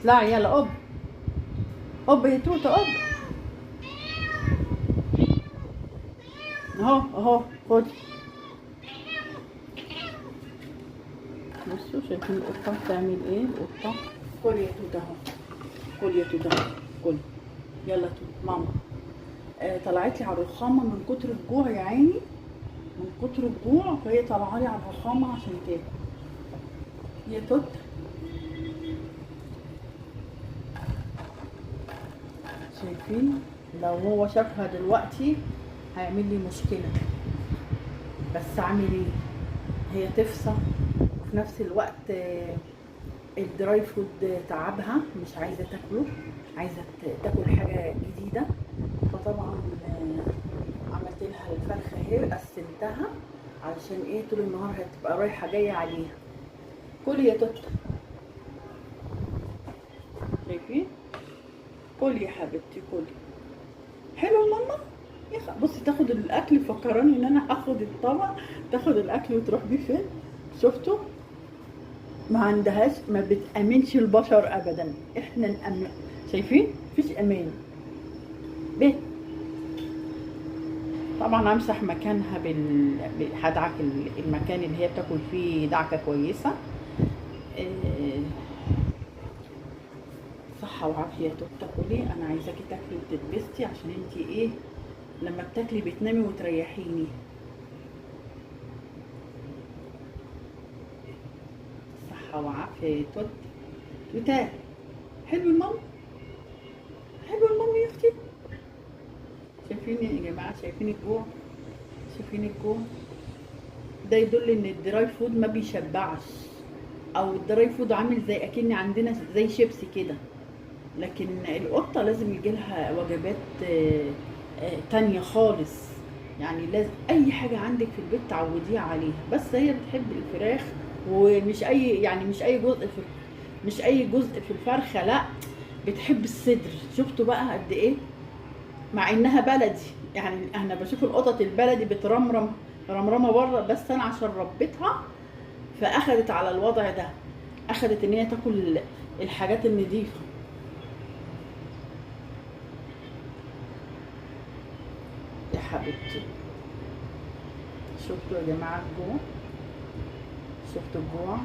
اطلعي يلا. قب قب يا توته قب. اهو اهو خدي. بصوا شايفين القطة بتعمل ايه؟ القطة كل يا توته اهو، كل يا توته اهو، كل يلا توته. ماما طلعت لي على الرخامه من كتر الجوع يا عيني، من كتر الجوع فهي طالعه لي على الرخامه عشان تاكل يا توته. شايفين؟ لو هو شافها دلوقتي هيعمل لي مشكلة، بس اعمل ايه؟ هي تفصى وفي نفس الوقت ال dry food تعبها، مش عايزه تاكله، عايزه تاكل حاجة جديدة. فطبعا عملت لها الفرخه اهي، قسمتها علشان ايه؟ طول النهار هتبقى رايحة جاية عليها. كلي يا توته، شايفين؟ كلي يا حبيبتي كلي. حلو ماما. بصي تاخد الاكل، فكراني ان انا اخد الطبق، تاخد الاكل وتروح بيه فين؟ شفتوا؟ ما عندهاش، ما بتامنش البشر ابدا. احنا نأمن، شايفين؟ مفيش امان. به طبعا امسح مكانها هدعك المكان اللي هي بتاكل فيه دعكه كويسة. صحة وعافيه يا توته، كلي. انا عايزاكي تاكلي وتتبسطي، عشان انتي ايه لما بتاكلي بتنامي وتريحيني. صحة وعافيه يا توته. توته حلو الماما، حلو الماما يا اختي. شايفين يا جماعة؟ شايفين الجوع؟ شايفين الجوع؟ ده يدل ان ال dry food ما بيشبعش، او ال dry food عامل زي اكن عندنا زي شيبسي كده. لكن القطة لازم يجي لها وجبات تانية خالص، يعني لازم اي حاجة عندك في البيت تعوديها عليها. بس هي بتحب الفراخ، ومش اي يعني مش اي جزء في، مش اي جزء في الفرخه، لا بتحب الصدر. شفتوا بقى قد ايه؟ مع انها بلدي، يعني انا بشوف القطط البلدي بترمرم رمرمه بره، بس انا عشان ربيتها فاخدت على الوضع ده، اخدت ان هي تاكل الحاجات النظيفة. يا حبيبتي شفتوا يا جماعة الجوع؟ شفتوا الجوع؟